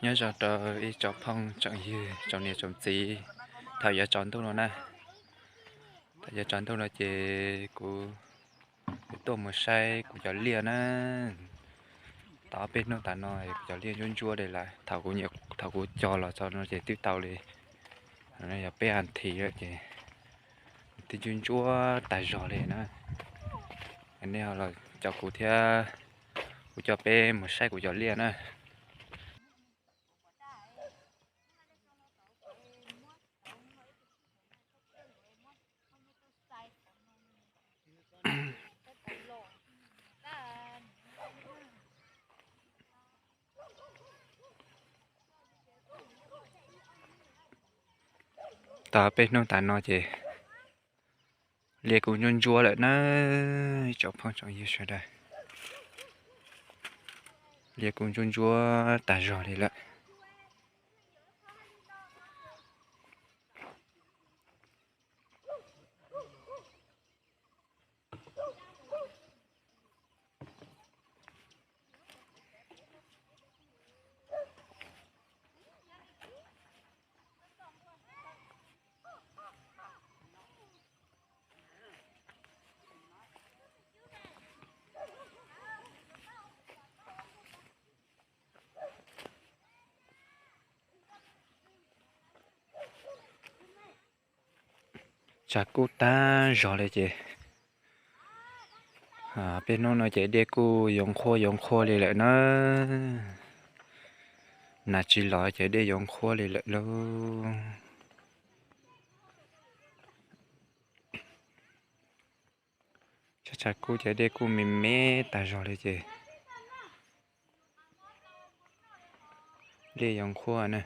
Nyob zoo rau ib tsoom phooj tsoom ywg, tsoom niam tsoom txiv. Thaum yuav tsaus ntuj no na, thaum yuav tsaus ntuj no ces kuv tuaj mus saib kuv cov liaj na. Tau ob peb hnub tas no kuv cov liaj ntsuab ntsuab li lawm. Thaum kuv, thaum kuv cog los txog no ces twb tau li yog peb as thiv lawm ces twb ntsuab ntsuab tag zog li na. Nej los coj kuv thiab, kuv coj peb mus saib kuv cov liaj na. Tau peb hnub tas no ces liaj kuj ntsuab ntsuab lawm na, ib tsoom phooj tsoom ywg sawv daws. Liaj kuj ntsuab ntsuab tag zog li lawm. Tshav kub tag zog li ces peb hnub no ces dej kuj yuav nqhuab yuav nqhuab li lawm na. Nas tsis los ces dej yuav nqhuab li lawm lauj. Tshav tshav kub ces dej kuj me me tag zog li ces dej yuav nqhuab na.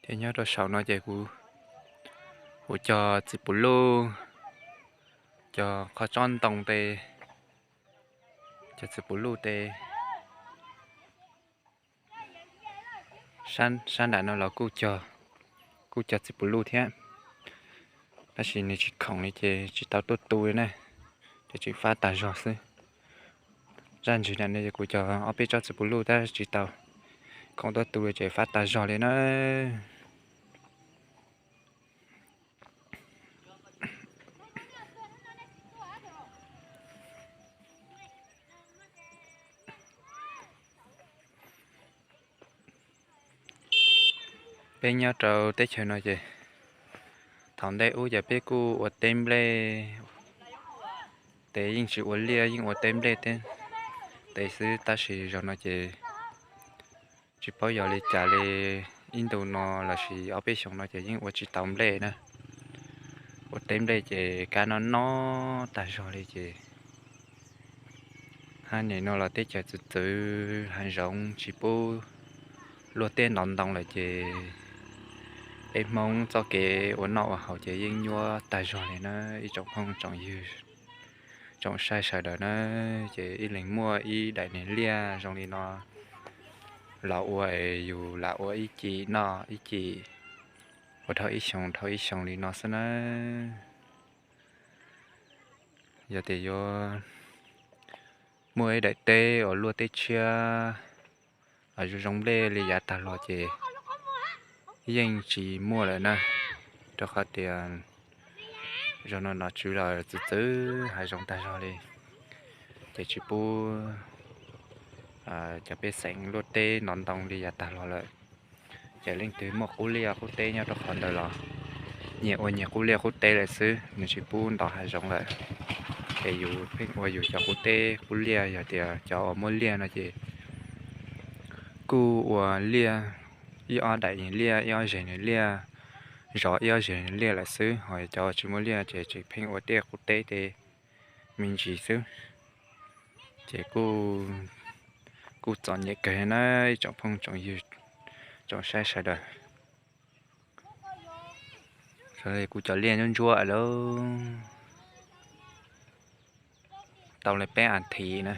Ces nyob rau saum no ces kuv, kuv cog txiv puv luj, cog qhov tsob ntoo tej, cog txiv puv luj tej. Sab nram no los kuj cog txiv puv luj thiab, tab sis nws tsis khoom li ces tsis tau tuaj tu li na, ces tseem fab tag zog xwb. Zaj ntsis nram no kuv cog ob peb tsob txiv puv luj tab tsis tau khoom tuaj tu li ces fab tag zog li na. Peb nyob rau teb chaws no ces thaum ntej ub ces peb kuj ua teb nplej, tes yeej tsis ua liaj, yeej ua teb nplej teb tes xwb, tab sis zaum no ces tsis paub yog li cas li, ib ntu no lossis ob peb xyoos no ces yeej ua tsis tau nplej na. Ua teb nplej ces kab no no tag zog li ces hab nim no los teb chaws txwv txwv, hav zoov tsis pub luaj teb ntov ntoo lawm ces peb Hmoob txoj kev ua noj ua haus ces yeej nyuaj tag zog li na ib tsoom phooj tsoom ywg, tsoom saib sawv daws na. Ces ib leeg muaj ib daim niag liaj zoo li no los ua es yus lam ua ib cim noj ib cim, ua dhau ib xyoos dhau ib xyoos li no xwb na. Yog tias yuav muaj ib daim teb uas luaj teb tshiab los zoo zoo nplej li yav tag los ces yeej tsis muaj lawm na, rau qhov tias zaum no nom tswv los txwv txwv hav zoov tag zog li, ces tsis pub cov pej xeem luaj teb ntov ntoo li yav tag los lawm. Ces leej twg muaj qub liaj qub teb nyob rau qhov ntawd los nyias ua nyias qub liaj qub teb lawm xwb, nws tsis pub ntov hav zoov lawm. Ces yus pheej ua yus cov qub teb qub liaj, yog tias cov uas muaj liaj no ces kuj ua liaj, ib ob daim nws liaj, ib ob zeg nws liaj, zov ib ob zeg nws liaj lawm xwb. Ho cov uas tsis muaj liaj ces tseem pheej ua tej qub teb tej me ntsis xwb. Ces kuj txom nyem kawg na ib tsoom phooj tsoom ywg, tsoom saib sawv daws. Kuv cov liaj ntsuab ntsuab lawm. tau li peb as thiv na.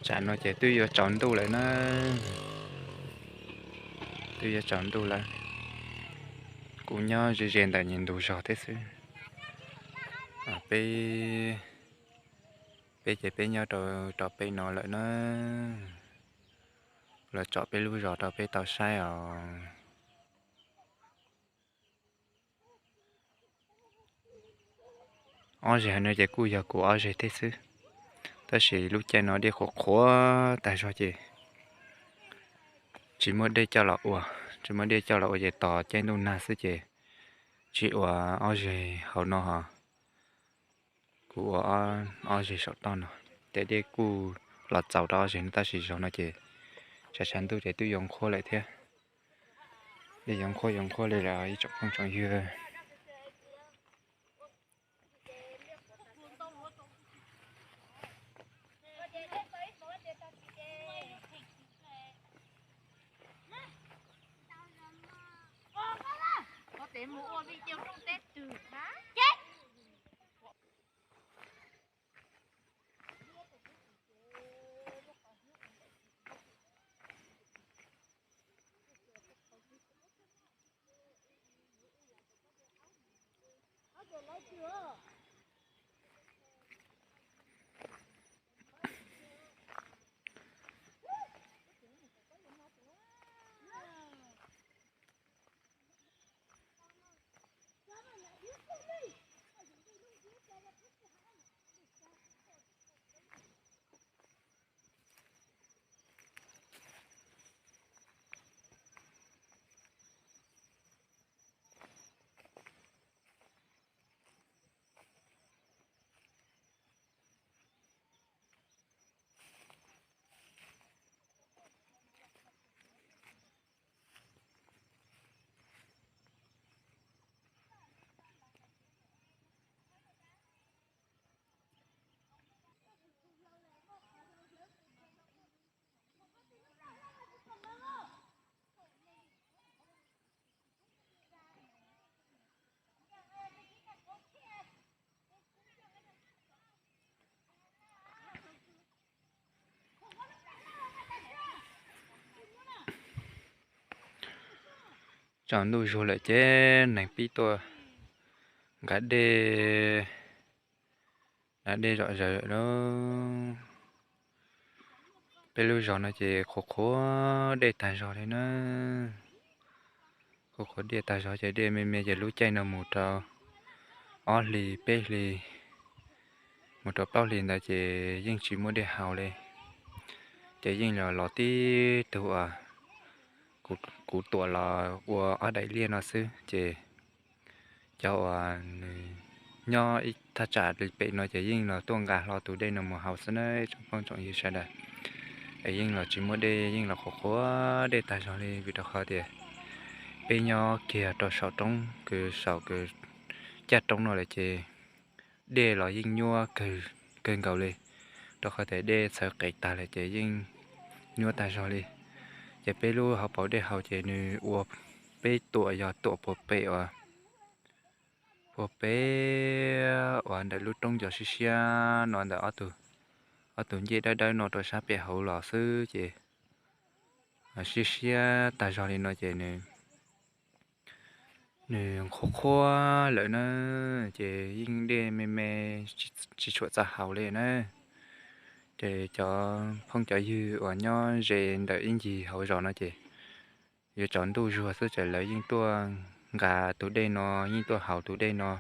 Tsam no ces twb yuav tsaus ntuj lawm na. Twb yuav tsaus ntuj lawm. Kuv nyob ze ze ntawm ntug zos thiab xwb. Peb, peb ces peb nyob rau, rau pem no lawm na. Los tsom peb lub zos rau peb tau saib os. Ob zeg no ces kuj yog kuv ob zeg thiab xwb, tab sis lub caij no dej qhuav qhuav tag zog ces tsis muaj dej coj los ua, tsis muaj dej coj los ua ces tos caij ntuj nag xwb ces tsis ua ob zeg hauv no ho. Kuv ua ob zeg saum toj no, ces dej kuj los txaus rau ob zeg no tab sis zaum no ces tshav tshav ntuj ces twb yuav nqhuab lawm thiab. Dej yuav nqhuab yuav nqhuab li lawm ib tsoom phooj tsoom ywg. Tsaus ntuj zuag lawm ces neeg pib tuaj nqa dej, nqa dej zom zaws lawm lauj. Peb lub zos no ces qhuav qhuav dej tag zog li na. Qhuav qhuav dej tag zog ces dej me me ces lub caij no mus rau ob hlis peb hlis, mus rau plaub hlis ntawd ces yeej tsis muaj dej haus li. Ces yeej los los tib tug uas kuv tuam los ua ob daim liaj no xwb ces cov uas nws nyob ib thaj tsam li pem no ces yeej los tuaj nqa hlo tus dej no mus haus xwb na tsoom phooj tsoom ywg sawv daws. Es yeej los tsis muaj dej, yeej los qhuav qhuav dej tag zog li vim rau qhov tias peb nyob kiag rau saum roob, kws saum kws caj roob no lawm ces dej los yeej nyuaj kawg nkaus li, rau qhov tias dej txhawv qev tag lawm ces yeej nyuaj tag zog li. Ces peb lub hauv paus dej haus ces nws ua peb tuam yog tuam puag pem uas puag pem uas ntawm lub roob ncua siab siab no ntawm ob tug ncej dawb dawb no rau sab pem hauv los xwb ces siab siab tag zog li no ces nws nws qhuav qhuav lawm na, ces yeej dej me me tsis tshuam txav haus li na. Ces cov phooj cov ywg uas nyob ze ntawm ib ncig hauv zos no ces yuav tsaus ntuj zuag xwb ces lawv yeej tuaj nqa tus dej no, yeej tuaj haus tus dej no.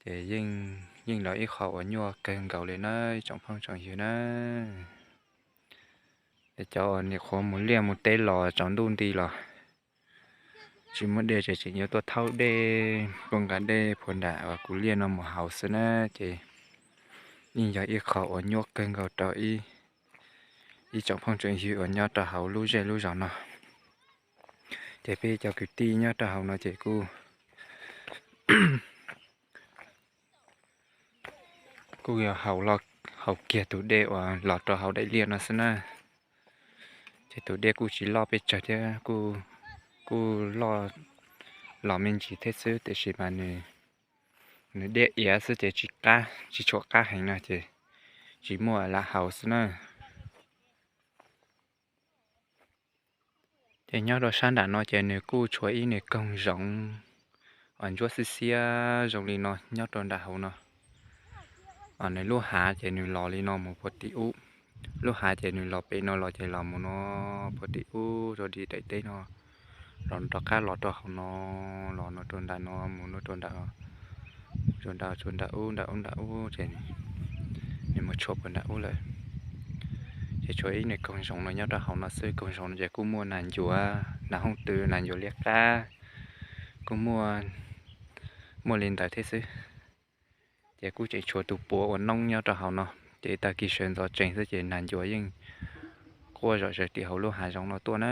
Ces yeej los ib qho uas nyuaj kawg nkaus li na ib tsoom phooj tsoom ywg na. Es cov uas nim qhuav mus liaj mus teb los tsaus ntuj nti los tsis muaj dej ces tseem yuav tuaj thaub dej, tuaj nqa dej puag nram uas kuv liaj no mus haus xwb na. Ces yeej yog ib qho uas nyuaj kawg nkaus rau ib tsoom phooj tsoom ywg uas nyob rau hauv lub zej lub zos no. Ces peb cov kwv tij nyob rau hauv no ces kuj Kuj yog haus kiag tus dej uas los rau hauv daim liaj no xwb na. Ces tus dej kuj tsis loj pes tsawg thiab, kuj loj los me ntsis thiab xwb, tiam sis mas nws dej iav xwb ces tsis qab, tsis tshua qab heev no ces tsis muaj lam haus xwb na. Ces nyob rau sab nram no ces nws kuj tshuav ib nws koog zoov uas ntsuab xiab xiab zoo li no nyob rau nram hauv no. Nws lub hav ces nws los li no mus puag tim ub, lub hav ces nws los pem no los ces los mus no puag tim ub rau tim daim teb no, los rov qab los rau hauv no, los no rau nram no mus no rau nram, rau nram, rau nram ub nram ub nram ub ces nws mus tshuam puag nram ub lawm. Ces tshuav ib nws koog zoov no nyob rau hauv no xwb, koog zoov no ces kuj muaj nas ncuav, nas hooj twm, nas ncuav liab qab, kuj muaj, muaj li ntawd thiab xwb. Ces kuj tseem tshuav tus puav ua noob nyob rau hauv no, ces tag kis sawv ntxov tsees xwb ces nas ncuav yeej quaj zom zaws tim hauv lub hav zoov no tuaj na.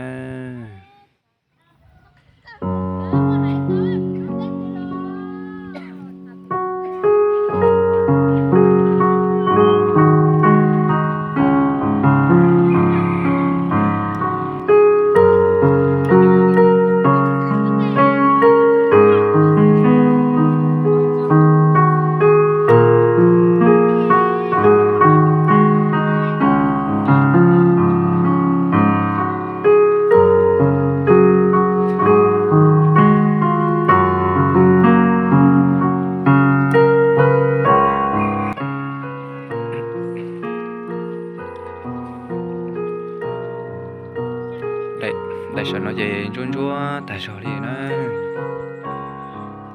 Daim saum no ces ntsuab ntsuab tag zog li na.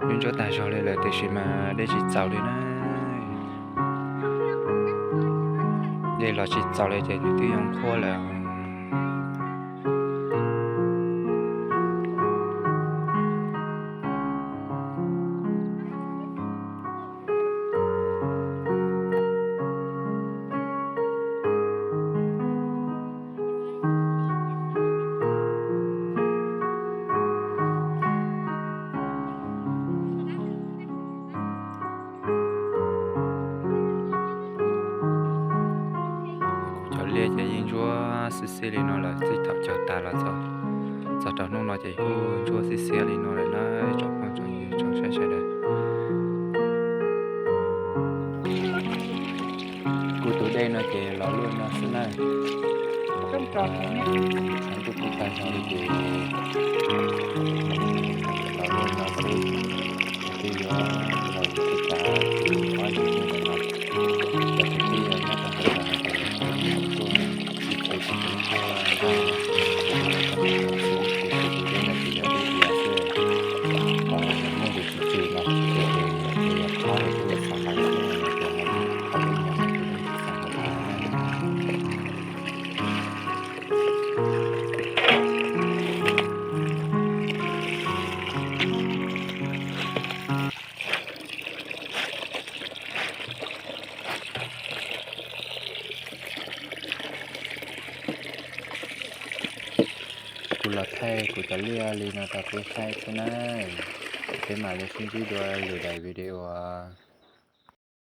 Ntsuab ntsuab tag zog li lawm tiam sis mas dej tsis txaus li na. Dej los tsis txaus li ces nws twb yoo qhuav lawm. Kuv cov liaj ces yeej ntsuab xiab xiab li no lawm, txij thaum cog tas los txog rau hnub no ces kuj ntsuab xiab xiab li no lawm na, tsoom phooj tsoom ywg tsoom saib sawv daws. Kuv tus dej no ces los luaj no xwb na. Tshav ntuj kuj tag zog li ces los luaj no xwb. Ces twb yuav los ua tsis tas ob yim hnub lawm no. Cov kwv tij nyob rau hauv no ces tuaj ib txhia tus tus tuaj nrog xwb ces kuv tus dej no ces yog dej iav xwb. Muaj tus tsis tsw no ces yog qhov lawv twb xav hais xwb no ces hais qhov dej no ces yeej tsis xav hais li na. Kuv los thaij kuv cov liaj li no rau peb saib xwb na. Peb mam li sib ntsib dua lwm daim video.